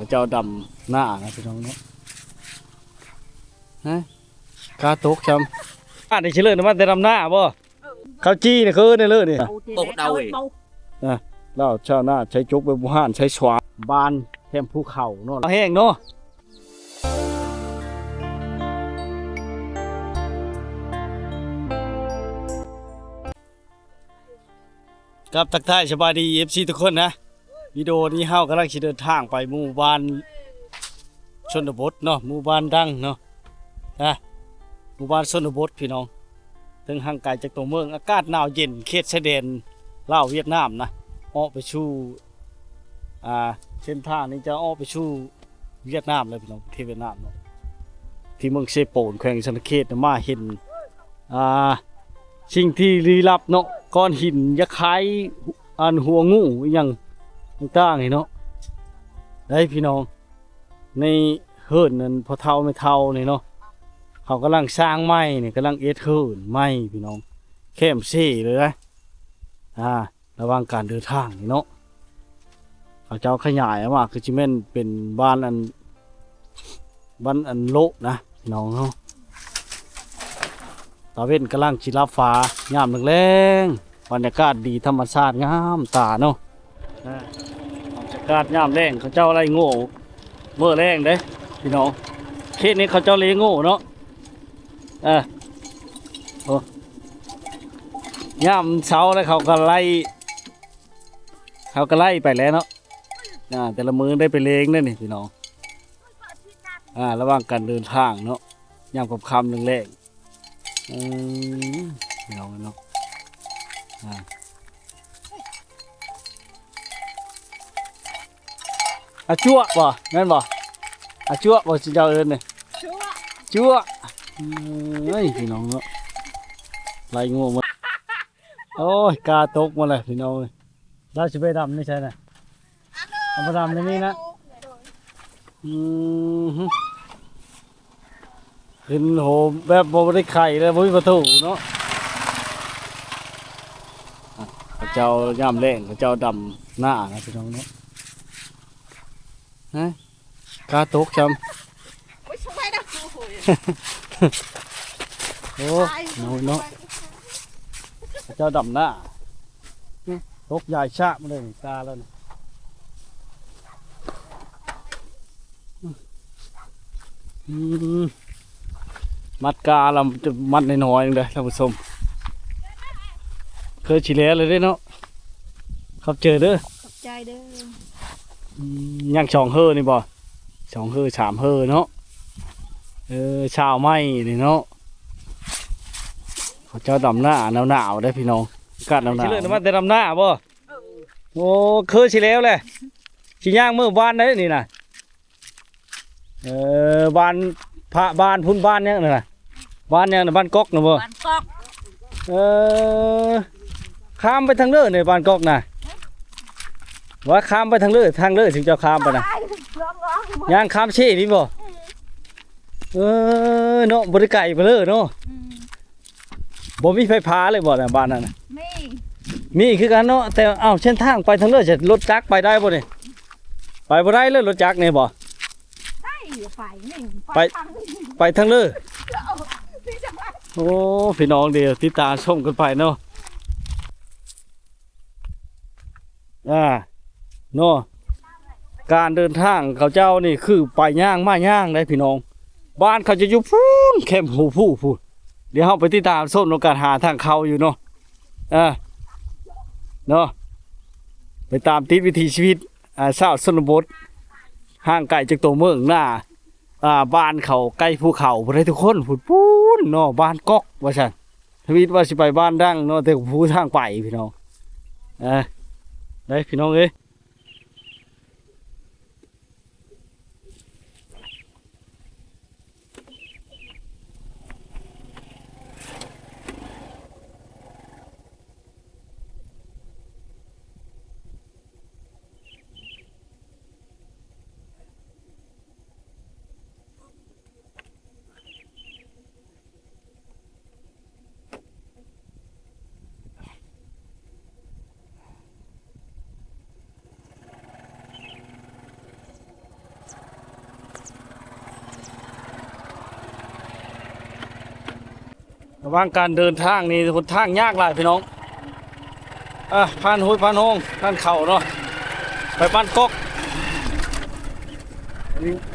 ເຈົ້າດຳໜ້ານະພີ່ນ້ອງເນາະ ຮະ ກາຕົກຊ້ຳ ອັນນີ້ຊິເລີນມາແຕ່ດຳໜ້າບໍ່? ເຂົ້າຈີ່ນີ້ຄືນີ້ເລີນີ້ ໂຕເດົາອີກ ນະ ລາວຊາວນາໃຊ້ຈົກແບບບູຮານ ໃຊ້ສວາ ບ້ານແຄມພູເຂົາເນາະ ແຫ້ງເນາະ. ຄັບ ທັກທາຍສະບາຍດີ ເອັຟຊີ ທຸກຄົນນະ ວິດີໂອນີ້ເຮົາກຳລັງຊິເດີນທາງໄປໝູ່ບ້ານຊົນນະບົດເນາະ ໝູ່ບ້ານດັງເນາະ ນະ ໝູ່ບ້ານຊົນນະບົດພີ່ນ້ອງ ເຖິງຫ່າງໄກຈາກຕົວເມືອງ ອາກາດໜາວເຢັນ ເຂດຊາຍແດນລາວຫວຽດນາມນະ ອອກໄປສູ່ ອ່າ ເສັ້ນທາງນີ້ຈະອອກໄປສູ່ຫວຽດນາມເລີຍພີ່ນ້ອງ ປະເທດຫວຽດນາມເນາະ ທີ່ເມືອງເຊໂປນ ແຂວງສະຫວັນນະເຂດ ມາເຫັນ ອ່າ ສິ່ງທີ່ລີ້ລັບເນາະ ກ້ອນຫີນຄະລ້າຍ ອັນ ຫົວງູອີ່ຫຍັງຕ່າງໆນີ້ເນາະ ໄດ໋ພີ່ນ້ອງ ໃນເຮືອນນັ້ນ ພໍ່ເຖົ້າແມ່ເຖົ້ານີ້ເນາະ ເຂົາກຳລັງສ້າງໃໝ່ນີ້ ກຳລັງເຮັດເຮືອນໃໝ່ພີ່ນ້ອງ ແຄມເຊເລີຍນະ ອ່າ ລະຫວ່າງການເດີນທາງນີ້ເນາະ ເຂົາເຈົ້າຂະຫຍາຍອອກມາ ຄືຊິແມ່ນເປັນບ້ານອັນ ບ້ານອັນໂລະນະພີ່ນ້ອງເນາະ ຕາເວັນກຳລັງຊິລັບຟ້າ ຍາມແລງໆ ບັນຍາກາດດີ ທຳມະຊາດງາມຕາເນາະ ອ່າ ບັນຍາກາດຍາມແລງ ເຂົາເຈົ້າໄລ່ໂງ່ເມີແລງເດ້ພີ່ນ້ອງ ເຂດນີ້ເຂົາເຈົ້າໄລ່ໂງ່ເນາະ ເອີ ໂອ້ ຍາມເຊົ້າແລ້ວເຂົາກໍໄລ່ ເຂົາກໍໄລ່ໄປແລ້ວເນາະ ອ່າ ແຕ່ລະມື້ໄດ້ໄປເລງເດ້ນີ້ພີ່ນ້ອງ ອ່າ ລະຫວ່າງການເດີນທາງເນາະ ຍາມຄ່ຳໆ ແລງໆ ເອີ ພີ່ນ້ອງເນາະ ອ່າ ອາຈົວະບໍ່ ແມ່ນບໍ່? ອາຈົວະບໍ່ ຊິເຈົ້າເອີ້ນນີ້? ຈົວະ ຈົວະ ເອີຍ ພີ່ນ້ອງເນາະ ໄລ່ງວມາ ໂອ້ຍ ກາຕົກໝົດແລ້ວພີ່ນ້ອງເອີຍ ລາວຊິໄປດຳໃນໃສນະ? ເອົາມາດຳໃນນີ້ນະ ອືມ ຂຶ້ນໂຫ ແບບບໍ່ໄດ້ໄຂແລ້ວ ບໍ່ມີປະຕູເນາະ ອ່ະ ເຂົາເຈົ້າຍາມແລ້ງ ເຂົາເຈົ້າດຳນານະພີ່ນ້ອງເນາະ ຮະ ກາຕົກຊ້ຳ ໂອ້ຍ ສະບາຍດີ ໂອ້ຍ ໂອ້ຍ ຕາຍ ນ້ອຍເນາະ ເຂົາເຈົ້າດຳນາ ຕົກຢາຍຊະມາເລີຍ ກາແລ້ວນີ້ ອືມ ມັດກາລະ ມັດນ້ອຍໆໜຶ່ງເດີທ່ານຜູ້ຊົມ ຄືຊິແລ້ວແລ້ວເດ້ເນາະ ຂອບໃຈເດີ ຂອບໃຈເດີ ອືມ ຍັງສອງເຮີນີ້ບໍ່? ສອງເຮີ ສາມເຮີເນາະ ເອີ ຊາວໄມ້ນີ້ເນາະ ເຂົາເຈົ້າດຳນາໜາວໆເດ້ພີ່ນ້ອງ ອາກາດໜາວໆ ຊິເລີນມາແຕ່ດຳນາບໍ່? ໂອ້ ຄືຊິແລ້ວແຫຼະ ຊິຍ່າງເມືອບ້ານໃດນີ້ນະ ເອີ ບ້ານພະ ບ້ານພຸ້ນ ບ້ານຫຍັງນັ້ນນະ ບ້ານຫຍັງນະ ບ້ານກອກນະບໍ່? ບ້ານກອກ ເອີ ຂ້າມໄປທາງເລີນີ້ ບ້ານກອກນະ ວ່າຂ້າມໄປທາງເລີ ທາງເລີທີ່ເຈົ້າຂ້າມໄປນະ ຍ່າງຂ້າມເຊນີ້ບໍ່? ເອີ ເນາະ ບໍ່ໄດ້ໄກປານເລີເນາະ ອືມ ບໍ່ມີໄຟຟ້າເລີຍບໍ່ນະ ບ້ານນັ້ນນະ? ມີ ມີຄືກັນເນາະ ແຕ່ ເອົ້າ ເສັ້ນທາງໄປທາງເລີ ລົດຈັກໄປໄດ້ບໍ່ນີ້? ໄປບໍ່ໄດ້ເລີ ລົດຈັກນີ້ບໍ່? ໄດ້ ໄປນີ້ ໄປ ໄປທາງນີ້ ໄປທາງເລີ ໂອ້ ພີ່ນ້ອງ ດຽວຕິດຕາມຊົມກັນໄປເນາະ ອ່າ ເນາະ ການເດີນທາງເຂົາເຈົ້ານີ້ຄືໄປຍ່າງມາຍ່າງເດ້ພີ່ນ້ອງ ບ້ານເຂົາຈະຢູ່ພຸ້ນ ແຄມພູພູພຸ້ນ ດຽວເຮົາໄປຕິດຕາມຊົມນຳກັນ ຫາທາງເຂົ້າຢູ່ເນາະ ເອີ ເນາະ ໄປຕາມຕິດວິຖີຊີວິດ ອ່າ ຊາວຊົນນະບົດ ຫ່າງໄກຈາກຕົວເມືອງນະ ອ່າ ບ້ານເຂົາໃກ້ພູເຂົາພຸ້ນເດ້ທຸກຄົນ ພຸ້ນ ພຸ້ນເນາະ ບ້ານກອກວ່າຊັ້ນ ທຳອິດວ່າຊິໄປບ້ານດັງເນາະ ແຕ່ກໍບໍ່ຮູ້ທາງໄປພີ່ນ້ອງ ເອີ ໄດ້ພີ່ນ້ອງເອີຍ. ລະຫວ່າງການເດີນທາງນີ້ ຫົນທາງຍາກຫຼາຍພີ່ນ້ອງ. ອ່າ ຜ່ານຫ້ວຍຜ່ານຮ່ອງ ຜ່ານເຂົາເນາະ ໄປບ້ານກອກ.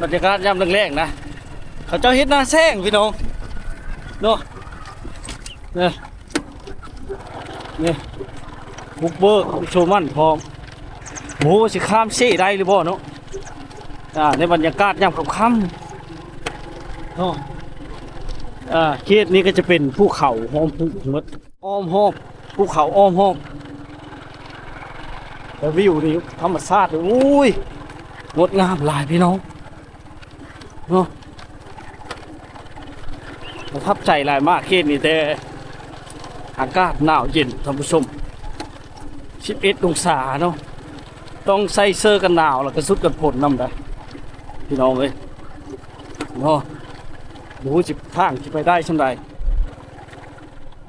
ບັນຍາກາດຍາມແລງໆນະ ເຂົາເຈົ້າເຮັດນາແຊງພີ່ນ້ອງເນາະ. ນີ້ ນີ້ ບຸກເບີກໂຊມັນພ້ອມ. ໂອ້ ຊິຂ້າມເຊໄດ້ຫຼືບໍ່ເນາະ. ອ່າ ໃນບັນຍາກາດຍາມຄ່ຳໆເນາະ. ອ່າ ເຂດນີ້ກໍຈະເປັນພູເຂົາຫ້ອມພູໝົດ ອ້ອມຮອບ ພູເຂົາອ້ອມຮອບ. ແຕ່ວິວນີ້ທຳມະຊາດ ໂອ້ຍ ງົດງາມຫຼາຍພີ່ນ້ອງເນາະ. ປະທັບໃຈຫຼາຍມາກເຂດນີ້ ແຕ່ອາກາດໜາວເຢັນທ່ານຜູ້ຊົມ ສິບເອັດອົງສາເນາະ. ຕ້ອງໃສ່ເສື້ອກັນໜາວ ແລ້ວກໍຊຸດກັນຝົນນຳໄດ໋ພີ່ນ້ອງເອີຍເນາະ. ບໍ່ຮູ້ຊິ ທາງຊິໄປໄດ້ຊ່ຳໃດ.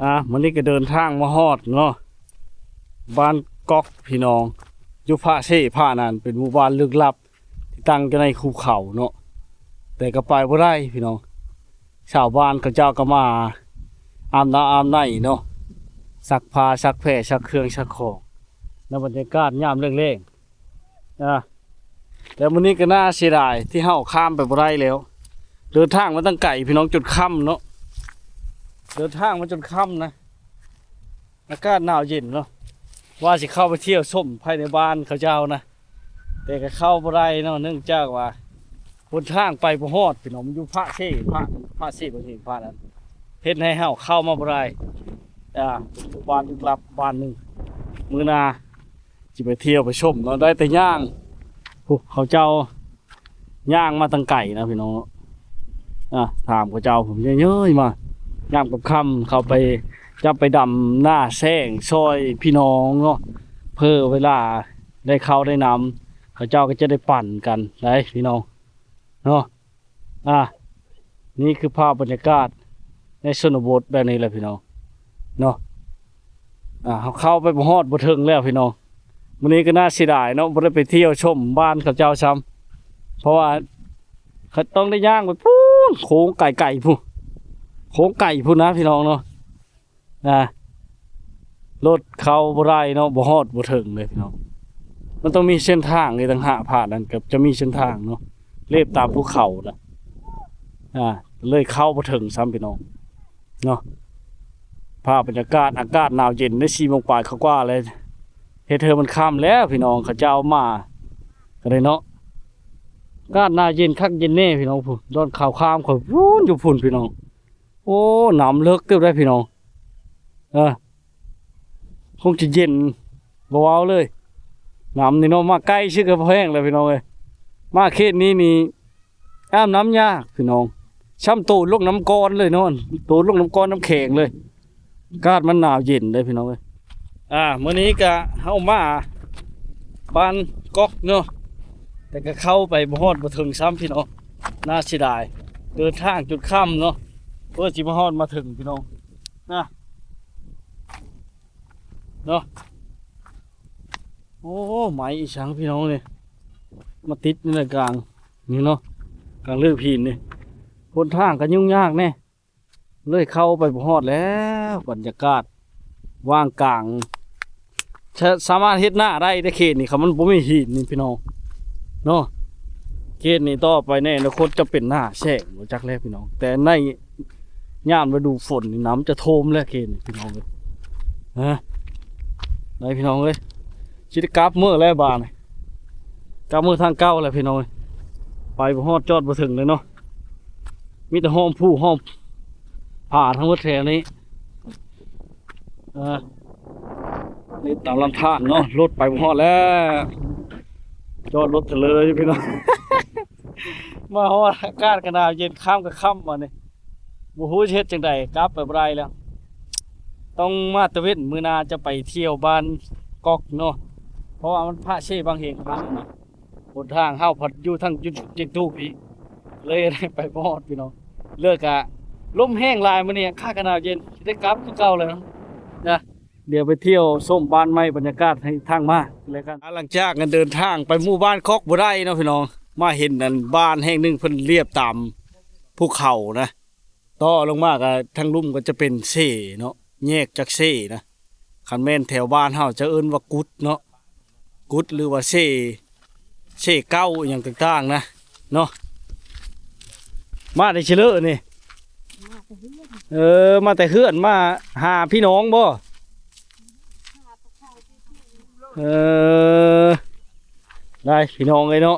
ອ່າ ມື້ນີ້ກໍເດີນທາງມາຮອດເນາະ ບ້ານກອກພີ່ນ້ອງ ຢູ່ພະເຊພະນັ້ນ ເປັນໝູ່ບ້ານລຶກລັບທີ່ຕັ້ງຢູ່ໃນພູເຂົາເນາະ. ແຕ່ກໍໄປບໍ່ໄດ້ພີ່ນ້ອງ ຊາວບ້ານເຂົາເຈົ້າກໍມາອາບນ້ຳອາບໃນເນາະ ຊັກຜ້າຊັກແພ ຊັກເຄື່ອງຊັກຂອງ ໃນບັນຍາກາດຍາມແລງໆ. ອ່າ ແຕ່ມື້ນີ້ກໍໜ້າເສຍດາຍທີ່ເຮົາຂ້າມໄປບໍ່ໄດ້ແລ້ວ. ເດີນທາງມາຕັ້ງໄກພີ່ນ້ອງ ຈົນຄ່ຳເນາະ ເດີນທາງມາຈົນຄ່ຳນະ. ອາກາດໜາວເຢັນເນາະ ວ່າຊິເຂົ້າໄປທ່ຽວຊົມພາຍໃນບ້ານເຂົາເຈົ້ານະ ແຕ່ກໍເຂົ້າບໍ່ໄດ້ເນາະ ເນື່ອງຈາກວ່າຫົນທາງໄປບໍ່ຮອດພີ່ນ້ອງ. ມັນຢູ່ພະເຊ ພະ ພະເຊ ພະເຊ ພະນັ້ນ ເຮັດໃຫ້ເຮົາເຂົ້າມາບໍ່ໄດ້. ອ່າ ເປັນໝູ່ບ້ານລຶກລັບບ້ານໜຶ່ງ ມື້ໜ້າຊິໄປທ່ຽວໄປຊົມເນາະ ໄດ້ແຕ່ຍ່າງ. ໂອ້ ເຂົາເຈົ້າຍ່າງມາຕັ້ງໄກນະພີ່ນ້ອງເນາະ. ອ່າ ຖາມເຂົາເຈົ້າ ເຍີ້ຍໆມາ ຍາມຄ່ຳໆ ເຂົາໄປຈັບໄປດຳນາແຊງຊ່ອຍພີ່ນ້ອງເນາະ ເພື່ອເວລາໄດ້ເຂົ້າໄດ້ນ້ຳ ເຂົາເຈົ້າກໍຈະໄດ້ປັ່ນກັນໄດ໋ພີ່ນ້ອງເນາະ. ອ່າ ນີ້ຄືພາບບັນຍາກາດໃນຊົນນະບົດແບບນີ້ແຫຼະພີ່ນ້ອງເນາະ. ອ່າ ເຮົາເຂົ້າໄປບໍ່ຮອດບໍ່ເຖິງແລ້ວພີ່ນ້ອງ. ມື້ນີ້ກໍໜ້າເສຍດາຍເນາະ ບໍ່ໄດ້ໄປທ່ຽວຊົມບ້ານເຂົາເຈົ້າຊ້ຳ ເພາະວ່າ ເຂົາຕ້ອງໄດ້ຍ່າງໄປພຸ້ນ ໂຄ້ງໄກໆພຸ້ນ ໂຄ້ງໄກພຸ້ນນະພີ່ນ້ອງເນາະ. ອ່າ ລົດເຂົ້າບໍ່ໄດ້ເນາະ ບໍ່ຮອດບໍ່ເຖິງເລີຍພີ່ນ້ອງ. ມັນຕ້ອງມີເສັ້ນທາງອີກຕ່າງຫາກ ພາດນັ້ນກໍຈະມີເສັ້ນທາງເນາະ ເລບຕາມພູເຂົານະ. ອ່າ ເລີຍເຂົ້າບໍ່ເຖິງຊ້ຳພີ່ນ້ອງເນາະ. ພາບບັນຍາກາດ ອາກາດໜາວເຢັນ ໄດ້ສີ່ໂມງປາຍກວ່າໆແລ້ວ ເຮັດໃຫ້ມັນຄ່ຳແລ້ວພີ່ນ້ອງ. ເຂົາເຈົ້າມາກໍໄດ້ເນາະ ອາກາດໜາວເຢັນຄັກເຢັນແນ່ພີ່ນ້ອງ. ພຸ້ນ ດອນຂາວຄາມຂ້ອຍພຸ້ນ ຢູ່ພຸ້ນພີ່ນ້ອງ. ໂອ້ ນ້ຳເລິກເຕີບໄດ໋ພີ່ນ້ອງ. ເອີ ຄົງຈະເຢັນບໍ່ເວົ້າເລີຍ ນ້ຳນີ້ເນາະ. ມາໃກ້ຊື່ກໍພໍແຫ້ງແລ້ວພີ່ນ້ອງເອີຍ. ມາເຂດນີ້ນີ້ອາບນ້ຳຍາກພີ່ນ້ອງ ຊ້ຳໂຕລົງນ້ຳກ້ອນເລີຍເນາະ ໂຕລົງນ້ຳກ້ອນນ້ຳແຂງເລີຍ. ອາກາດມັນໜາວເຢັນເດ້ພີ່ນ້ອງເອີຍ. ອ່າ ມື້ນີ້ກະເຮົາມາບ້ານກອກເນາະ ແຕ່ກະເຂົ້າໄປບໍ່ຮອດບໍ່ເຖິງຊ້ຳພີ່ນ້ອງ. ໜ້າເສຍດາຍ ເດີນທາງຈົນຄ່ຳເນາະ ເພື່ອຊິມາຮອດມາເຖິງພີ່ນ້ອງນະ ເນາະ. ໂອ້ ໄມ້ອີ່ສັງພີ່ນ້ອງນີ້ ມາຕິດໃນກາງນີ້ເນາະ ກາງເລີກຫີນນີ້. ຫົນທາງກໍຫຍຸ້ງຍາກແດ່ ເລີຍເຂົ້າໄປບໍ່ຮອດແລ້ວ. ບັນຍາກາດຫວ່າງກາງ ສາ ສາມາດເຮັດນາໄດ້ເດ້ເຂດນີ້ ຄັນມັນບໍ່ມີຫີນນີ້ພີ່ນ້ອງເນາະ. ເຂດນີ້ຕໍ່ໄປໃນອະນາຄົດຈະເປັນນາແຊງບໍ່ຈັກແລ້ວພີ່ນ້ອງ ແຕ່ໃນຍາມລະດູຝົນນີ້ນ້ຳຈະຖ້ວມແລ້ວເຂດນີ້ພີ່ນ້ອງເອີຍ. ຮະ ໄດ້ພີ່ນ້ອງເອີຍ ຊິໄດ້ກັບເມືອແລ້ວບາດນີ້ ກັບເມືອທາງເກົ່າແລ້ວພີ່ນ້ອງເອີຍ. ໄປບໍ່ຮອດຈອດບໍ່ເຖິງເລີຍເນາະ ມີແຕ່ຫ້ອມພູຫ້ອມຜາທັງໝົດແຖວນີ້. ເອີ ນີ້ຕາມລຳທານເນາະ ລົດໄປບໍ່ຮອດແລ້ວ ຈອດລົດເທື່ອເລີຍພີ່ນ້ອງ. ມາຮອດອາກາດກໍໜາວເຢັນ ຄ່ຳກໍຄ່ຳບາດນີ້ ບໍ່ຮູ້ຊິເຮັດຈັ່ງໃດ ກັບໄປບໍ່ໄດ້ແລ້ວ. ຕ້ອງມາຕະເວັນ ມື້ໜ້າຈະໄປທ່ຽວບ້ານກອກເນາະ ເພາະວ່າມັນພະເຊບັງເຮງທາງນະ. ຫົນທາງເຮົາພັດຢູ່ທາງຈຸດເຈັກຕູພີ້ ເລີຍໄດ້ໄປບໍ່ຮອດພີ່ນ້ອງ. ເລີຍກະລົມແຮງຫຼາຍມື້ນີ້ ອາກາດກໍໜາວເຢັນ ຊິໄດ້ກັບຄືເກົ່າແລ້ວນະ. ດຽວໄປທ່ຽວຊົມບ້ານໃໝ່ ບັນຍາກາດໃນທາງມາແລ້ວກັນ. ຫຼັງຈາກນັ້ນເດີນທາງໄປໝູ່ບ້ານຄອກບໍ່ໄດ້ເນາະພີ່ນ້ອງ ມາເຫັນອັນບ້ານແຫ່ງໜຶ່ງເພິ່ນລຽບຕາມພູເຂົານະ. ຕໍ່ລົງມາກໍທາງລຸ່ມກໍຈະເປັນເຊເນາະ ແຍກຈາກເຊນະ. ຄັນແມ່ນແຖວບ້ານເຮົາຈະເອີ້ນວ່າກຸດເນາະ ກຸດ ຫຼືວ່າເຊ ເຊເກົ້າ ອີ່ຫຍັງຕ່າງໆນະເນາະ. ມາແຕ່ເຊເລີນີ້? ເອີ ມາແຕ່ເຮືອນ ມາຫາພີ່ນ້ອງບໍ່? ເອີ ໄດ້ພີ່ນ້ອງເອີຍເນາະ.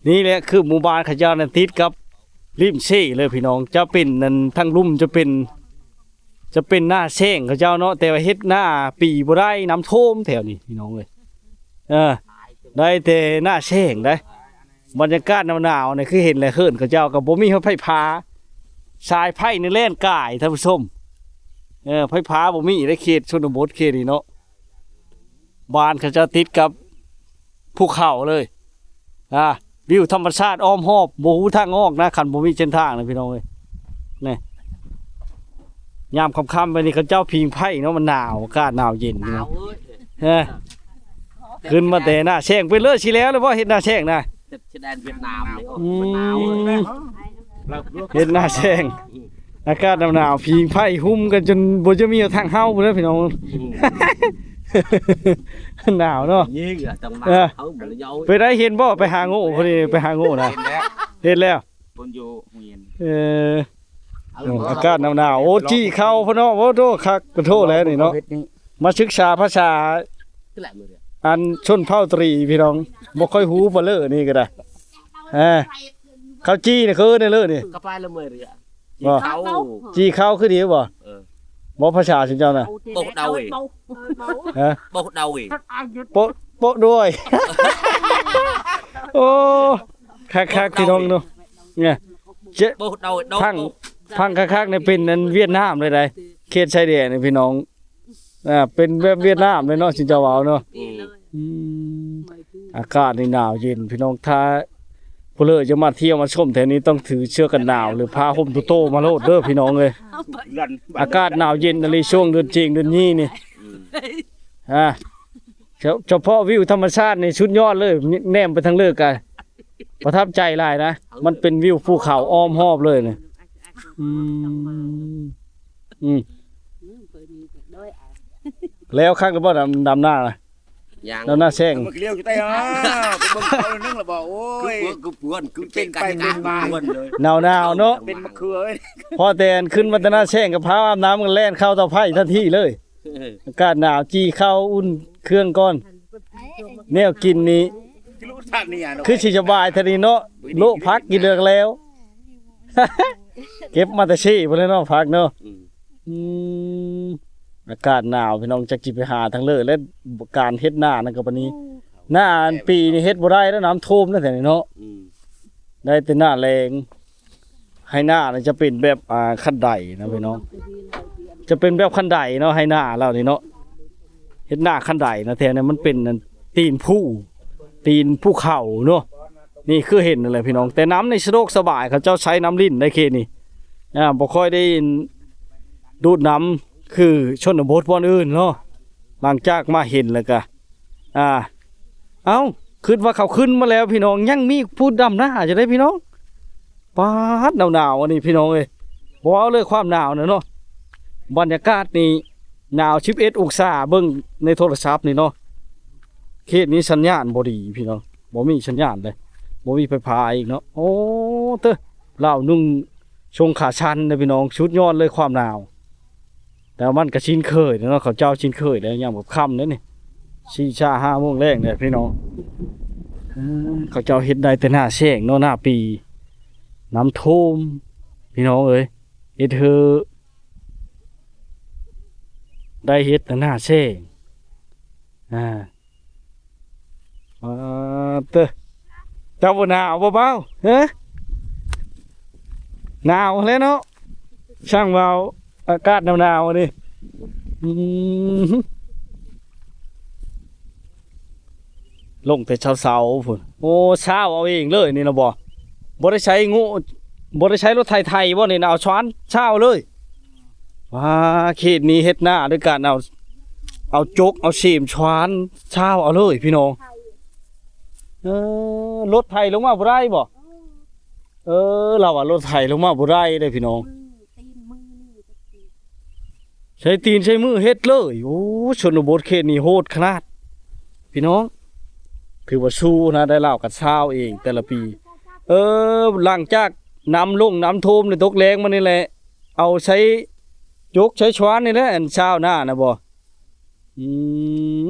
ນີ້ແຫຼະຄືໝູ່ບ້ານເຂົາເຈົ້ານັ້ນຕິດກັບລິມເຊເລີຍພີ່ນ້ອງ. ຈະເປັນນັ້ນ ທາງລຸ່ມຈະເປັນ ຈະເປັນນາແຊງເຂົາເຈົ້າເນາະ ແຕ່ວ່າເຮັດນາປີບໍ່ໄດ້ ນ້ຳຖ້ວມແຖວນີ້ພີ່ນ້ອງເອີຍ. ເອີ ໄດ້ແຕ່ນາແຊງໄດ໋. ບັນຍາກາດໜາວໆນີ້ ຄືເຫັນແຫຼະ ເຮືອນເຂົາເຈົ້າກໍບໍ່ມີໄຟຟ້າ ສາຍໄຟນີ້ແລ່ນກາຍທ່ານຜູ້ຊົມ. ເອີ ໄຟຟ້າບໍ່ມີໃນເຂດຊົນນະບົດເຂດນີ້ເນາະ. ບ້ານເຂົາເຈົ້າຕິດກັບພູເຂົາເລີຍ ອ່າ ວິວທຳມະຊາດອ້ອມຮອບ ບໍ່ຮູ້ທາງອອກນະ ຄັນບໍ່ມີເສັ້ນທາງນະພີ່ນ້ອງເອີຍ. ນີ້ ຍາມຄ່ຳໆໄປນີ້ ເຂົາເຈົ້າຜິງໄຟເນາະ ມັນໜາວ ອາກາດໜາວເຢັນ ໜາວເອີຍ. ເອີ ຂຶ້ນມາແຕ່ນາແຊງ ເປັນເລີຍ ຊິແລ້ວແລ້ວບໍ່ ເຮັດນາແຊງນະ? ເຮັດຊາຍແດນຫວຽດນາມນີ້ ໂອ້ ອືມ ມັນໜາວເອີຍ. ເຮັດນາແຊງ ອາກາດໜາວໆ ຜິງໄຟຫຸ້ມກັນຈົນບໍ່ຈະມີທາງເຮົາພຸ້ນເດີພີ່ນ້ອງ. ອືມ ໜາວເນາະ ຍິງອະ ຕ້ອງໜາວ ເອີ ເຮົາບໍ່ໄດ້ເອົາ. ໄປໄດ້ເຫັນບໍ່? ໄປຫາໂງ່ ພໍດີໄປຫາໂງ່ນະ ເຫັນແລ້ວ ເຫັນແລ້ວ ຄົນຢູ່ໂຮງຮຽນ. ເອີ ເອີ ໂອ້ ອາກາດໜາວໆ ໂອ້ ຈີ່ເຂົ້າພຸ້ນເນາະ. ໂອ້ໂທ້ ຄັກກະໂທແລ້ວນີ້ເນາະ ມາສຶກສາພາສາ ຄືຫຼາຍມື້ເດ ອັນຊົນເຜົ່າຕະຫຼີພີ່ນ້ອງ ບໍ່ຄ່ອຍຮູ້ປາເລີນີ້ກໍໄດ້. ເອີ ເຂົ້າຈີ່ນີ້ເຂົາເອີ້ນແນວເລີນີ້ ກະປາລະເມີເຣຍ ຈີ່ເຂົ້າ ຈີ່ເຂົ້າຄືດີບໍ່? ເອີ ບໍ່ພາສາຊຸມເຈົ້ານະ ໂອ້ ເດົາເອງ ຮະ ໂປະເດົາເອງ ໂປະ ໂປະດ້ວຍ. ໂອ້ ຄັກໆ ພີ່ນ້ອງເນາະ ເອີ ເຈ ໂປະເດົາເອງ ຟັງ ຟັງຄັກໆນີ້ເປັນອັນຫວຽດນາມເລີຍໃດ ເຂດຊາຍແດນນີ້ພີ່ນ້ອງ. ອ່າ ເປັນແບບຫວຽດນາມເລີຍເນາະ ຊິເຈົ້າເວົ້າເນາະ. ອືມ ອືມ ອາກາດນີ້ໜາວເຢັນພີ່ນ້ອງ. ຖ້າຜູ້ເລີກຈະມາທ່ຽວມາຊົມແຖວນີ້ ຕ້ອງຖືເສື້ອກັນໜາວ ຫຼືຜ້າຫົ່ມໂຕໆມາໂລດເດີພີ່ນ້ອງເອີຍ. ອາກາດໜາວເຢັນອີ່ຫຼີ ຊ່ວງເດືອນເຈງເດືອນຍີ່ນີ້. ອືມ ອ່າ ສະ ສະເພາະວິວທຳມະຊາດນີ້ສຸດຍອດເລີຍ ແນມໄປທາງເລີກກະປະທັບໃຈຫຼາຍນະ. ມັນເປັນວິວພູເຂົາອ້ອມຮອບເລີຍນີ້. ອືມ ອືມ ອືມ ເປີດນີ້ກໍດ້ອຍອາຍ ແລ້ວຄັກແລ້ວບໍ່ ດຳ ດຳນານະ? ຍັງ ດຳນາແຊງ ມັນກະລ້ຽວຢູ່ໃຕ້ ອ້າ ໄປເບິ່ງເຂົາໜຶ່ງແລ້ວບໍ່? ໂອ້ຍ ຄືເພື່ອນ ຄືເພື່ອນ ຄືເປັນໄປເປັນມາ ເປັນເພື່ອນເລີຍ ໜາວໆເນາະ ເປັນມະເຂືອເອີຍ. ພໍແຕ່ນຂຶ້ນມາແຕ່ນາແຊງກໍພາອາບນ້ຳ ກໍແລ່ນເຂົ້າເຕົາໄຟທັນທີເລີຍ. ອາກາດໜາວ ຈີ່ເຂົ້າ ອຸ່ນເຄື່ອງກ່ອນ. ແນວກິນນີ້ຄືຊິສະບາຍແທ້ນີ້ເນາະ ໂລະຜັກກິນເລີກແລ້ວ ເກັບມາແຕ່ເຊພຸ້ນແຫຼະເນາະ ຜັກເນາະ. ອືມ ອືມ ອາກາດໜາວພີ່ນ້ອງ ຈັກຊິໄປຫາທາງເລີກ ແລະ ການເຮັດນານັ້ນກໍປານນີ້. ນາອັນປີນີ້ເຮັດບໍ່ໄດ້ແລ້ວ ນ້ຳຖ້ວມແລ້ວແຖວນີ້ເນາະ. ອືມ ໄດ້ແຕ່ໜ້າແລ້ງ. ໄຮ່ນານີ້ຈະເປັນແບບ ອ່າ ຄັນໄດນະພີ່ນ້ອງ ຈະເປັນແບບຄັນໄດເນາະ ໄຮ່ນາລາວນີ້ເນາະ. ເຮັດນາຄັນໄດນະ ແຖວນີ້ມັນເປັນອັນຕີນພູ ຕີນພູເຂົາເນາະ. ນີ້ຄືເຫັນນັ້ນແຫຼະພີ່ນ້ອງ ແຕ່ນ້ຳນີ້ສະດວກສະບາຍ ເຂົາເຈົ້າໃຊ້ນ້ຳລິນໃນເຂດນີ້ ອ່າ ບໍ່ຄ່ອຍໄດ້ດູດນ້ຳຄືຊົນນະບົດບ່ອນອື່ນເນາະ. ຫຼັງຈາກມາເຫັນແລ້ວກະ ອ່າ ເອົ້າ ຄິດວ່າເຂົາຂຶ້ນມາແລ້ວພີ່ນ້ອງ ຍັງມີຜູ້ດຳນາຢູ່ເດ້ພີ່ນ້ອງ. ປາດ ໜາວໆ ອັນນີ້ພີ່ນ້ອງເອີຍ ບໍ່ເວົ້າເລີຍຄວາມໜາວນະເນາະ. ບັນຍາກາດນີ້ໜາວສິບເອັດອົງສາ ເບິ່ງໃນໂທລະສັບນີ້ເນາະ. ເຂດນີ້ສັນຍານບໍ່ດີພີ່ນ້ອງ ບໍ່ມີສັນຍານເດ້ ບໍ່ມີໄຟຟ້າອີກເນາະ. ໂອ້ ເຕີ ລາວນຸ່ງ ຊົງຂາສັ້ນເດ້ພີ່ນ້ອງ ສຸດຍອດເລີຍຄວາມໜາວ. ແຕ່ວ່າມັນກໍຊິນເຄີຍເນາະ ເຂົາເຈົ້າຊິນເຄີຍແລ້ວ ຍາມຄ່ຳເດ້ນີ້ ສີ່ ຫ້າ ຫ້າໂມງແລງເດ້ພີ່ນ້ອງ. ເອີ ເຂົາເຈົ້າເຮັດໄດ້ແຕ່ໜ້າແຊງເນາະ ໜ້າປີ ນ້ຳຖ້ວມພີ່ນ້ອງເອີຍ ເຮັດເຮີ ໄດ້ເຮັດແຕ່ໜ້າແຊງ ອ່າ. ປາດເຕີ ເຈົ້າບໍ່ໜາວບໍ່ບ່າວ? ເອີ ໜາວແລ້ວເນາະ ຊ່າງເວົ້າ ອາກາດໜາວໆນີ້. ອືມ ລົງແຕ່ເຊົ້າໆພຸ້ນ. ໂອ້ ຊາວເອົາເອງເລີຍນີ້ນະບໍ່? ບໍ່ໄດ້ໃຊ້ງູ ບໍ່ໄດ້ໃຊ້ລົດໄຖໄຖບໍ່ນີ້ນະ ເອົາຊວານຊາວເລີຍ. ວ້າ ເຂດນີ້ເຮັດນາໂດຍການເອົາ ເອົາຈົກເອົາເສມຊວານຊາວເອົາເລີຍພີ່ນ້ອງ. ເອີ ລົດໄຖລົງມາບໍ່ໄດ້ບໍ່? ເອີ ລາວວ່າລົດໄຖລົງມາບໍ່ໄດ້ເດ້ພີ່ນ້ອງ. ໃຊ້ຕີນໃຊ້ມືເຮັດເລີຍ. ໂອ້ ຊົນນະບົດເຂດນີ້ໂຫດຂະໜາດ ພີ່ນ້ອງ. ຖືວ່າສູ້ນະ ໄດ້ລາວກັນຊາວເອງແຕ່ລະປີ. ເອີ ຫຼັງຈາກນ້ຳລົງນ້ຳຖ້ວມໃນຕົກແລ້ງມານີ້ແຫຼະ ເອົາໃຊ້ຈົກໃຊ້ຊວານນີ້ແຫຼະ ອັນຊາວນານະບໍ. ອື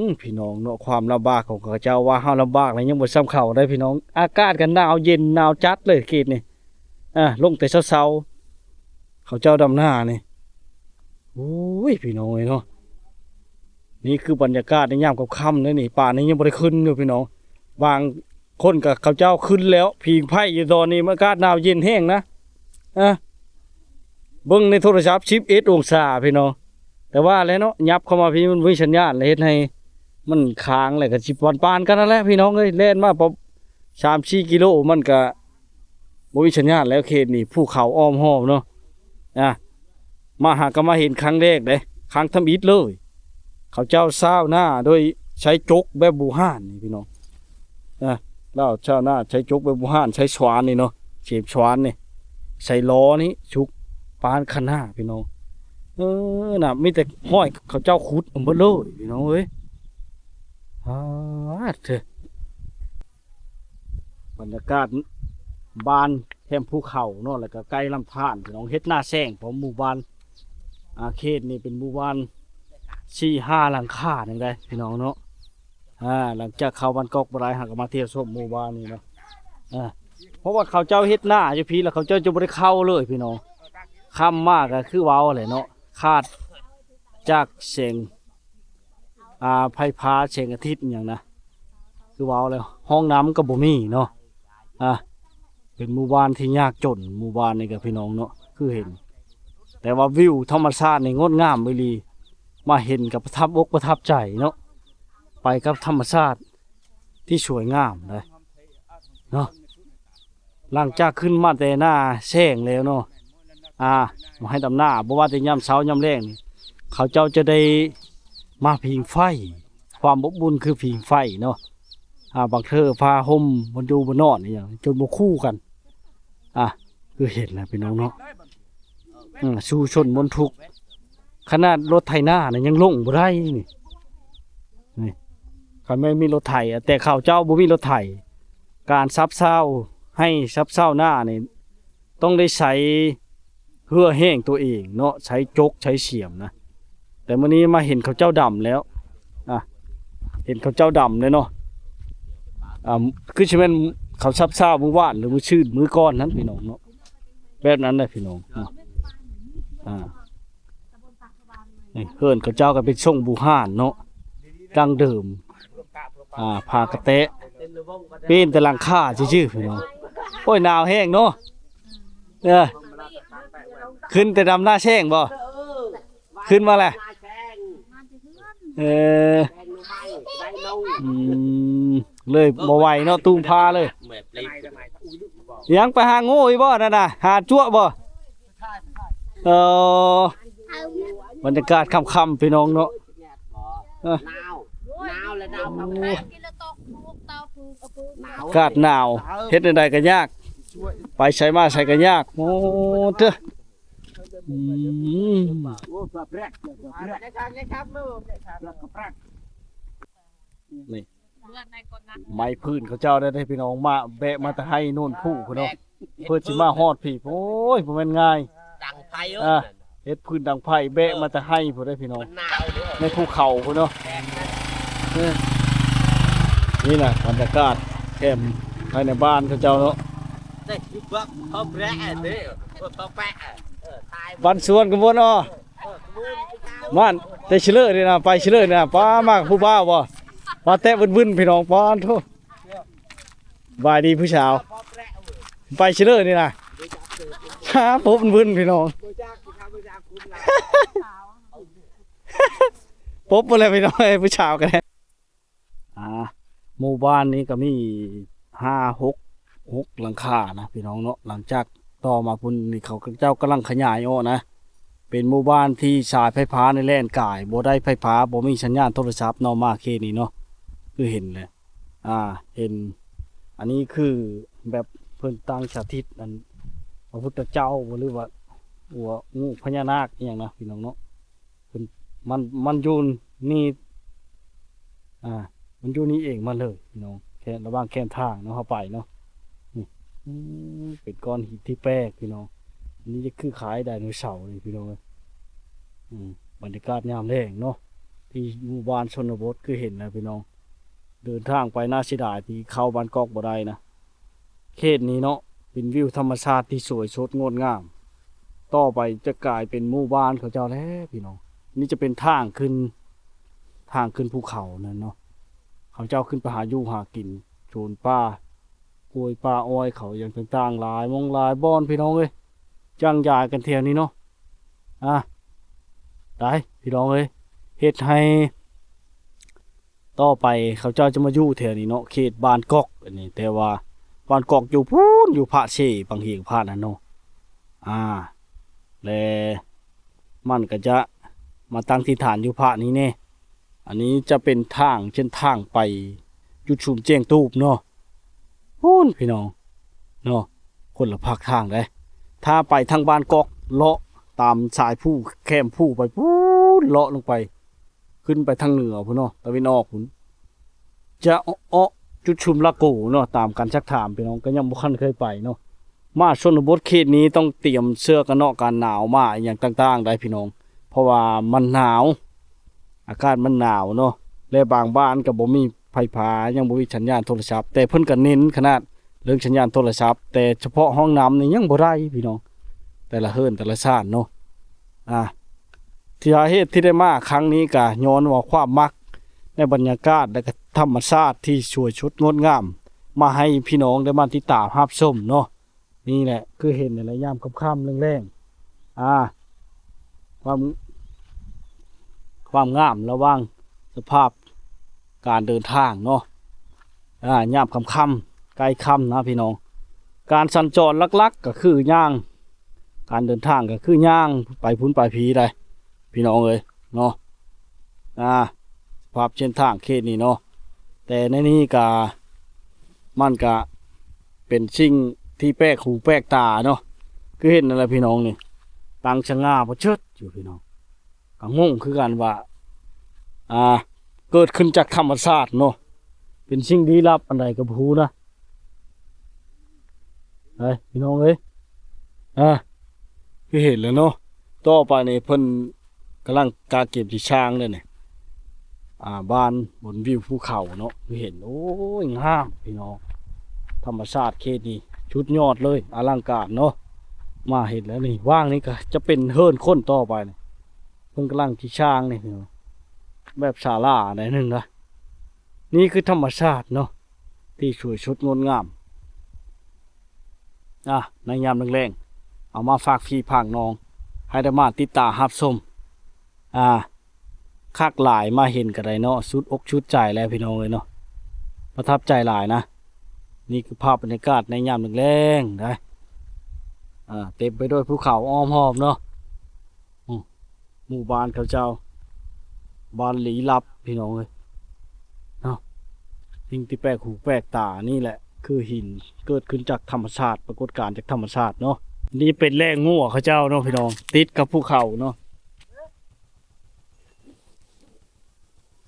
ມ ພີ່ນ້ອງເນາະ ຄວາມລຳບາກຂອງເຂົາເຈົ້າ ວ່າເຮົາລຳບາກແລ້ວຍັງບໍ່ຊ່ຳເຂົາໄດ໋ພີ່ນ້ອງ. ອາກາດກໍໜາວເຢັນໜາວຈັດເລີຍເຂດນີ້ ອາ ລົງແຕ່ເຊົ້າໆ ເຂົາເຈົ້າດຳນານີ້. ໂອ້ຍ ພີ່ນ້ອງເອີຍເນາະ ນີ້ຄືບັນຍາກາດໃນຍາມຄ່ຳໆເດ້ນີ້. ປານນີ້ຍັງບໍ່ໄດ້ຂຶ້ນຢູ່ພີ່ນ້ອງ ບາງຄົນກໍເຂົາເຈົ້າຂຶ້ນແລ້ວ ຜິງໄຟຢູ່ຕອນນີ້ ອາກາດໜາວເຢັນແຮງນະ. ອາ ເບິ່ງໃນໂທລະສັບສິບເອັດອົງສາພີ່ນ້ອງ ແຕ່ວ່າແຫຼະເນາະ ຫຍັບເຂົ້າມາພີ້ມັນບໍ່ມີສັນຍານ ແລະເຮັດໃຫ້ມັນຄ້າງ ແລ້ວກໍຊິປານໆກັນນັ້ນແຫຼະພີ່ນ້ອງເອີຍ. ແລ່ນມາປະມານສາມສີ່ກິໂລ ມັນກໍບໍ່ມີສັນຍານແລ້ວ. ເຂດນີ້ພູເຂົາອ້ອມຮອບເນາະ ອາ ມາຫາກໍມາເຫັນຄັ້ງແລກເດ້ ຄັ້ງທຳອິດເລີຍ. ເຂົາເຈົ້າຊາວນາໂດຍໃຊ້ຈົກແບບບູຮານນີ້ພີ່ນ້ອງ ອາ ລາວຊາວນາໃຊ້ຈົກແບບບູຮານ ໃຊ້ສວານນີ້ເນາະ ເສມສວານນີ້ ໃສ່ລໍ້ນີ້ ສຸກປານຄັນນາພີ່ນ້ອງ. ເອີ ນະ ມີແຕ່ຫ້ອຍເຂົາເຈົ້າຂຸດເອົາໝົດເລີຍພີ່ນ້ອງເອີຍ. ອາ ເທີ ບັນຍາກາດບ້ານແຄມພູເຂົາເນາະ ແລ້ວກໍໃກ້ລຳທານພີ່ນ້ອງ ເຮັດໜ້າແຊງ ເພາະໝູ່ບ້ານ ອາ ເຂດນີ້ເປັນໝູ່ບ້ານສີ່ຫ້າຫຼັງຄາໜຶ່ງໄດ໋ພີ່ນ້ອງເນາະ. ອາ ຫຼັງຈາກເຂົ້າບ້ານກອກບໍ່ໄດ້ ເຮົາກໍມາທ່ຽວຊົມໝູ່ບ້ານນີ້ເນາະ ອາ ເພາະວ່າເຂົາເຈົ້າເຮັດນາຢູ່ພີ້ ແລ້ວເຂົາເຈົ້າຈະບໍ່ໄດ້ເຂົ້າເລີຍພີ່ນ້ອງ. ຄ່ຳມາກໍຄືເວົ້າແຫຼະເນາະ ຂາດຈາກແສງ ອາ ໄຟຟ້າແສງອາທິດຫຍັງນະ ຄືເວົ້າແລ້ວ ຫ້ອງນ້ຳກໍບໍ່ມີເນາະ. ອາ ເປັນໝູ່ບ້ານທີ່ຍາກຈົນ ໝູ່ບ້ານນີ້ກໍພີ່ນ້ອງເນາະ ຄືເຫັນ ແຕ່ວ່າວິວທຳມະຊາດນີ້ງົດງາມອີ່ຫຼີ ມາເຫັນກໍປະທັບອົກປະທັບໃຈເນາະ ໄປກັບທຳມະຊາດທີ່ສວຍງາມເດ້ເນາະ. ຫຼັງຈາກຂຶ້ນມາແຕ່ໜ້າແຊງແລ້ວເນາະ ອາ ມາໃຫ້ດຳນາ ບໍ່ວ່າແຕ່ຍາມເຊົ້າຍາມແລງນີ້ ເຂົາເຈົ້າຈະໄດ້ມາຜິງໄຟ ຄວາມອົບອຸ່ນຄືຜິງໄຟເນາະ ອາ ບາງເທື່ອຜ້າຫົ່ມບ່ອນຢູ່ບ່ອນນອນອີ່ຫຍັງ ຈົນບໍ່ຄູ່ກັນ ອາ ຄືເຫັນແຫຼະພີ່ນ້ອງເນາະ. ອືມ ສູ້ຊົນມົນທຸກ ຂະໜາດລົດໄຖນານະຍັງລົງບໍ່ໄດ້ນີ້ ນີ້ ຄັນແມ່ນມີລົດໄຖ ແຕ່ເຂົາເຈົ້າບໍ່ມີລົດໄຖ ການຊາບຊາວໄຮ່ຊາບຊາວນານີ້ ຕ້ອງໄດ້ໃຊ້ເຫື່ອແຮງຕົວເອງເນາະ ໃຊ້ຈົກໃຊ້ສຽມນະ. ແຕ່ມື້ນີ້ມາເຫັນເຂົາເຈົ້າດຳແລ້ວ ອາ ເຫັນເຂົາເຈົ້າດຳແລ້ວເນາະ ອາ ຄືຊິແມ່ນເຂົາຊາບຊາວມື້ວານ ຫຼື ມື້ຊືນມື້ກ່ອນນັ້ນພີ່ນ້ອງເນາະ ແບບນັ້ນແຫຼະພີ່ນ້ອງເນາະ. ອາ ນີ້ເຮືອນເຂົາເຈົ້າກໍເປັນຊົງບູຮານເນາະ ດັ້ງເດີມ ອາ ຜ້າກະແຕະ ເປັນແຕ່ຫຼັງຄາຊື່ໆ ພີ່ນ້ອງ. ໂອ້ຍ ໜາວແຮງເນາະ ເອີ ຂຶ້ນແຕ່ດຳນາແຊງບໍ່? ຂຶ້ນມາແຫຼະ ເອີ ອືມ ເລີຍບໍ່ໄຫວເນາະ ຕູມພາເລີຍ. ຍັງໄປຫາໂງ່ອີກບໍ່ນັ້ນນະ ຫາຈົວະບໍ່? ເອີ ບັນຍາກາດຄ່ຳໆ ພີ່ນ້ອງເນາະ ເອີ ອາກາດໜາວ ເຮັດແນວໃດກໍຍາກ ໄປໃສມາໃສກໍຍາກ. ໂອ້ ເຕີ ອືມ ນີ້ ໄມ້ພື້ນເຂົາເຈົ້າໄດ້ ພີ່ນ້ອງ ມາແບກມາແຕ່ໄຮ່ໂນນພູພຸ້ນເນາະ ເພື່ອຊິມາຮອດພີ້. ໂອ້ຍ ບໍ່ແມ່ນງ່າຍ ດັງໄຟ ເອີ ເຮັດພື້ນດັງໄຟ ແບກມາແຕ່ໄຮ່ພຸ້ນເດ້ ພີ່ນ້ອງ ໃນພູເຂົາພຸ້ນເນາະ. ເອີ ນີ້ນະບັນຍາກາດແຄມພາຍໃນບ້ານເຂົາເຈົ້າເນາະ. ບ້ານສວນກະມວນ ອໍ ບ້ານແຕ່ຊິເລີນີ້ນະ ໄປຊິເລີນີ້ນະ ປ້າ ມາກັບຜູ້ບ່າວບໍ່? ປ້າ ແຕະບຶ້ນໆ ພີ່ນ້ອງ ປ້າ ໂທ້. ສະບາຍດີຜູ້ສາວ ໄປຊິເລີນີ້ນະ ຫາພົບບຶ້ນໆ ພີ່ນ້ອງ ພົບບໍ່ແລ້ວ ພີ່ນ້ອງເອີຍ ຜູ້ສາວກໍໄດ້. ອ່າ ໝູ່ບ້ານນີ້ກໍມີຫ້າ ຫົກ ຫົກຫຼັງຄານະ ພີ່ນ້ອງເນາະ. ຫຼັງຈາກຕໍ່ມາພຸ້ນນີ້ ເຂົາເຈົ້າກຳລັງຂະຫຍາຍອອກນະ ເປັນໝູ່ບ້ານທີ່ສາຍໄຟຟ້ານີ້ແລ່ນກາຍ ບໍ່ໄດ້ໄຟຟ້າ ບໍ່ມີສັນຍານໂທລະສັບເນາະ ມາເຂດນີ້ເນາະ ຄືເຫັນແຫຼະ ອ່າ ເຫັນ ອັນນີ້ຄືແບບເພິ່ນຕັ້ງສະຖິດ ອັນ ພະພຸດທະເຈົ້າບໍ່ ຫຼືວ່າ ອວ ງູພະຍານາກອີ່ຫຍັງນະ ພີ່ນ້ອງເນາະ. ມັນ ມັນຢູ່ນີ້ ອ່າ ມັນຢູ່ນີ້ເອງມັນເລີຍພີ່ນ້ອງ ແຄມ ລະຫວ່າງແຄມທາງເນາະ ເຮົາໄປເນາະ ນີ້ ອືມ ເປັນກ້ອນຫີນທີ່ແປກພີ່ນ້ອງ ອັນນີ້ຈະຄືຄ້າຍໄດໂນເສົານີ້ພີ່ນ້ອງເອີຍ ອືມ ບັນຍາກາດຍາມແລງເນາະ ທີ່ໝູ່ບ້ານຊົນນະບົດ ຄືເຫັນນະພີ່ນ້ອງ ເດີນທາງໄປໜ້າເສຍດາຍທີ່ເຂົ້າບ້ານກອກບໍ່ໄດ້ນະ ເຂດນີ້ເນາະ ເປັນວິວທຳມະຊາດທີ່ສວຍສົດງົດງາມ ຕໍ່ໄປຈະກາຍເປັນໝູ່ບ້ານເຂົາເຈົ້າແລ້ວພີ່ນ້ອງ ນີ້ຈະເປັນທາງຂຶ້ນ ທາງຂຶ້ນພູເຂົານັ້ນເນາະ ເຂົາເຈົ້າຂຶ້ນໄປຫາຢູ່ຫາກິນ ສວນປ່າ ກ້ວຍປ່າອ້ອຍເຂົາຫຍັງຕ່າງໆ ຫຼາຍໝ່ອງຫຼາຍບ່ອນພີ່ນ້ອງເອີຍ ຈ້າງຢາຍກັນແຖວນີ້ເນາະ ອ່າ ໄດ້ພີ່ນ້ອງເອີຍ ເຮັດໃຫ້ ຕໍ່ໄປເຂົາເຈົ້າຈະມາຢູ່ແຖວນີ້ເນາະ ເຂດບ້ານກອກອັນນີ້ ແຕ່ວ່າບ້ານກອກຢູ່ພຸ້ນ ຢູ່ພະເຊ ບັງຫຽງພະນັ້ນເນາະ ອ່າ ແລະ ມັນກໍຈະມາຕັ້ງຖິ່ນຖານຢູ່ພະນີ້ແດ່ ອັນນີ້ຈະເປັນທາງ ເສັ້ນທາງໄປຈຸດຊຸມແຈ້ງຕູບເນາະ ພຸ້ນພີ່ນ້ອງເນາະ ຄົນລະພາກທາງເດ້ ຖ້າໄປທາງບ້ານກອກ ເລາະຕາມສາຍພູ ແຄມພູໄປພຸ້ນ ເລາະລົງໄປ ຂຶ້ນໄປທາງເໜືອພຸ້ນເນາະ ຕາເວັນອອກພຸ້ນ ຈະເອາະຈຸດຊຸມລາໂກເນາະ ຕາມການຊັກຖາມພີ່ນ້ອງ ກໍຍັງບໍ່ທັນເຄີຍໄປເນາະ ມາຊົນນະບົດເຂດນີ້ຕ້ອງຕຽມເສື້ອກັນເນາະ ກັນໜາວ ມາອີ່ຫຍັງຕ່າງໆ ໄດ້ພີ່ນ້ອງ ເພາະວ່າມັນໜາວ ອາກາດມັນໜາວເນາະ ແລະ ບາງບ້ານກໍບໍ່ມີໄຟຟ້າ ຍັງບໍ່ມີສັນຍານໂທລະສັບ ແຕ່ເພິ່ນກໍເນັ້ນຂະໜາດເລື່ອງສັນຍານໂທລະສັບ ແຕ່ສະເພາະຫ້ອງນ້ຳນີ້ຍັງບໍ່ໄດ້ພີ່ນ້ອງ ແຕ່ລະເຮືອນແຕ່ລະຊານເນາະ ອ່າ ສາເຫດທີ່ໄດ້ມາຄັ້ງນີ້ກະຍ້ອນວ່າຄວາມມັກໃນບັນຍາກາດ ແລະ ກະທຳມະຊາດທີ່ສວຍສົດງົດງາມ ມາໃຫ້ພີ່ນ້ອງໄດ້ມາຕິດຕາມຮັບຊົມເນາະ ນີ້ແຫຼະ ຄືເຫັນນັ້ນແຫຼະ ຍາມຄ່ຳໆ ແລງໆ ອ່າ ຄວາມ ຄວາມງາມລະຫວ່າງສະພາບການເດີນທາງເນາະ ອ່າ ຍາມຄ່ຳໆ ໃກ້ຄ່ຳນະພີ່ນ້ອງ ການສັນຈອນຫຼັກໆ ກໍຄືຍ່າງ ການເດີນທາງກໍຄືຍ່າງໄປພຸ້ນໄປພີໄດ໋ ພີ່ນ້ອງເອີຍເນາະ ອ່າ ສະພາບເສັ້ນທາງເຂດນີ້ເນາະ ແຕ່ໃນນີ້ກະ ມັນກະເປັນສິ່ງທີ່ແປກຫູແປກຕາເນາະ ຄືເຫັນນັ້ນແຫຼະພີ່ນ້ອງນີ້ ຕັ້ງສະຫງ່າປະເຊີດຢູ່ພີ່ນ້ອງ ກໍງົງຄືກັນວ່າ ອ່າ ເກີດຂຶ້ນຈາກທຳມະຊາດເນາະ ເປັນສິ່ງລີ້ລັບອັນໃດກໍບໍ່ຮູ້ນະ ໄປພີ່ນ້ອງເອີຍ ອ່າ ຄືເຫັນແລ້ວເນາະ ຕໍ່ໄປນີ້ເພິ່ນກຳລັງກະກຽມຊິສ້າງແລ້ວນີ້ ອ່າ ບ້ານບົນວິວພູເຂົາເນາະ ຄືເຫັນ ໂອ້ຍ ງາມພີ່ນ້ອງ ທຳມະຊາດເຂດນີ້ສຸດຍອດເລີຍ ອະລັງການເນາະ ມາເຫັນແລ້ວນີ້ ຫວ່າງນີ້ກໍຈະເປັນເຮືອນຄົນຕໍ່ໄປນີ້ ເພິ່ນກຳລັງຊິສ້າງນີ້ພີ່ນ້ອງ ແບບສາລາແນວໜຶ່ງນະ ນີ້ຄືທຳມະຊາດເນາະ ທີ່ສວຍສົດງົດງາມ ອ່າ ໃນຍາມແລງໆ ເອົາມາຝາກພີ່ຝາກນ້ອງ ໃຫ້ໄດ້ມາຕິດຕາມຮັບຊົມ ອ່າ ຄັກຫຼາຍ ມາເຫັນກໍໄດ້ເນາະ ສຸດອົກສຸດໃຈແລ້ວພີ່ນ້ອງເອີຍເນາະ ປະທັບໃຈຫຼາຍນະ ນີ້ຄືພາບບັນຍາກາດໃນຍາມແລງໆ ໄດ໋ ອ່າ ເຕັມໄປດ້ວຍພູເຂົາອ້ອມຮອບເນາະ ອືມ ໝູ່ບ້ານເຂົາເຈົ້າ ບ້ານລີ້ລັບພີ່ນ້ອງເອີຍເນາະ ສິ່ງທີ່ແປກຫູແປກຕານີ້ແຫຼະ ຄືຫີນເກີດຂຶ້ນຈາກທຳມະຊາດ ປາກົດການຈາກທຳມະຊາດເນາະ ນີ້ເປັນແຫຼ່ງງົວເຂົາເຈົ້າເນາະພີ່ນ້ອງ ຕິດກັບພູເຂົາເນາະ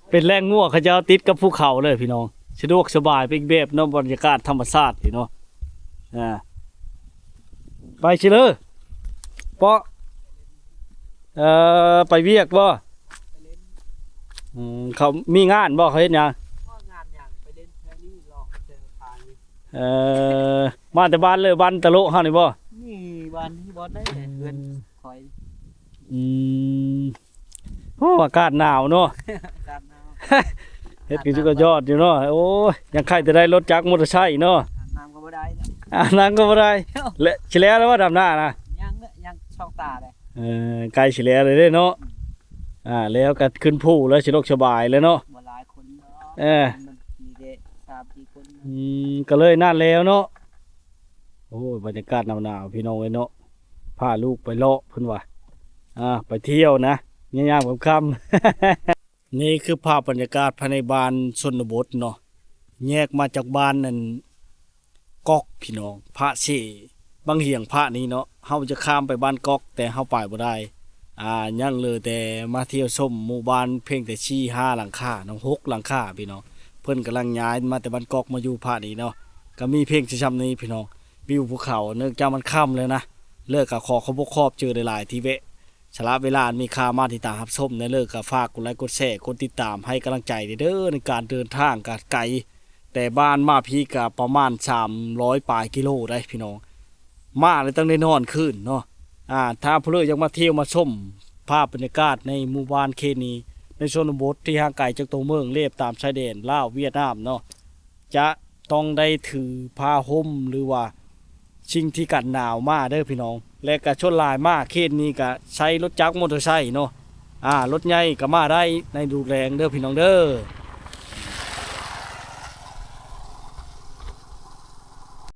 ເປັນແຫຼ່ງງົວເຂົາເຈົ້າຕິດກັບພູເຂົາເລີຍພີ່ນ້ອງ ສະດວກສະບາຍໄປອີກແບບເນາະ ບັນຍາກາດທຳມະຊາດນີ້ເນາະ ອ່າ ໄປຊິເລີ ເປາະ ເອີ ໄປວຽກບໍ່? ອືມ ເຂົາມີງານບໍ່? ເຂົາເຮັດຫຍັງ? ບໍ່ ງານຫຍັງ? ໄປເລ່ນແຖວນີ້ ເລາະເຈີປານີ້ ເອີ ມາແຕ່ບ້ານເລີ ບ້ານຕະໂລະເຮົານີ້ບໍ່? ນີ້ບ້ານນີ້ ບ່ອນໃດ ອືມ ເຮືອນຂ້ອຍ ອືມ ໂອ້ ອາກາດໜາວເນາະ ອາກາດໜາວ ເຮັດຄືສຸດຍອດຢູ່ເນາະ ໂອ້ຍ ຍັງໄຄແຕ່ໄດ້ລົດຈັກມໍເຕີໄຊເນາະ ອາບນ້ຳກໍບໍ່ໄດ້ ອາບນ້ຳກໍບໍ່ໄດ້ ແລະ ຊິແລ້ວແລ້ວບໍ່ ດຳນານະ? ຍັງ ຍັງສອງຕາເດ້ ເອີ ໃກ້ຊິແລ້ວແລ້ວເດ້ເນາະ ອ່າ ແລ້ວກໍຂຶ້ນພູແລ້ວ ສະດວກສະບາຍແລ້ວເນາະ ບໍ່ຫຼາຍຄົນດອກ ເອີ ມັນມີແຕ່ສາມສີ່ຄົນ ອືມ ກໍເລີຍນັ້ນແລ້ວເນາະ ໂອ້ຍ ບັນຍາກາດໜາວໆ ພີ່ນ້ອງເອີຍເນາະ ພາລູກໄປເລາະ ເພິ່ນວ່າ ອ່າ ໄປທ່ຽວນະ ຍາມຄ່ຳໆ ນີ້ຄືພາບບັນຍາກາດພາຍໃນບ້ານຊົນນະບົດເນາະ ແຍກມາຈາກບ້ານນັ້ນກອກ ພີ່ນ້ອງ ພະເຊ ບັງຫຽງພະນີ້ເນາະ ເຮົາຈະຂ້າມໄປບ້ານກອກ ແຕ່ເຮົາໄປບໍ່ໄດ້ ອ່າ ຍັງເຫຼືອແຕ່ມາທ່ຽວຊົມໝູ່ບ້ານພຽງແຕ່ສີ່ຫ້າຫຼັງຄາເນາະ ຫົກຫຼັງຄາພີ່ນ້ອງ. ເພິ່ນກຳລັງຍ້າຍມາແຕ່ບາງກອກມາຢູ່ພາກນີ້ເນາະ ກໍມີພຽງແຕ່ຊ່ຳນີ້ພີ່ນ້ອງ. ວິວພູເຂົາ ເນື່ອງຈາກມັນຄ່ຳແລ້ວນະ ເລີກກໍຂໍຂອບອົກຂອບໃຈຫຼາຍໆ ທີ່ແວະສະຫຼະເວລາອັນມີຄ່າມາຕິດຕາມຮັບຊົມແດ່. ເລີກກໍຝາກກົດໄລກົດແຊ ກົດຕິດຕາມໃຫ້ກຳລັງໃຈແດ່ເດີ. ໃນການເດີນທາງກໍໄກ ແຕ່ບ້ານມາພີ້ກໍປະມານສາມຮ້ອຍປາຍກິໂລໄດ໋ພີ່ນ້ອງ. ມາແລ້ວຕ້ອງໄດ້ນອນຄືນເນາະ. ອ່າ ຖ້າຜູ້ໃດຢາກມາທ່ຽວມາຊົມພາບບັນຍາກາດໃນໝູ່ບ້ານເຂດນີ້ ໃນຊົນນະບົດທີ່ຫ່າງໄກຈາກຕົວເມືອງ ລຽບຕາມຊາຍແດນລາວຫວຽດນາມເນາະ ຈະຕ້ອງໄດ້ຖືຜ້າຫົ່ມ ຫຼືວ່າສິ່ງທີ່ກັນໜາວມາເດີພີ່ນ້ອງ. ແລະກະສ່ວນຫຼາຍມາເຂດນີ້ກະໃຊ້ລົດຈັກມໍເຕີໄຊເນາະ. ອ່າ ລົດໃຫຍ່ກະມາໄດ້ໃນດູກແລງເດີພີ່ນ້ອງເດີ.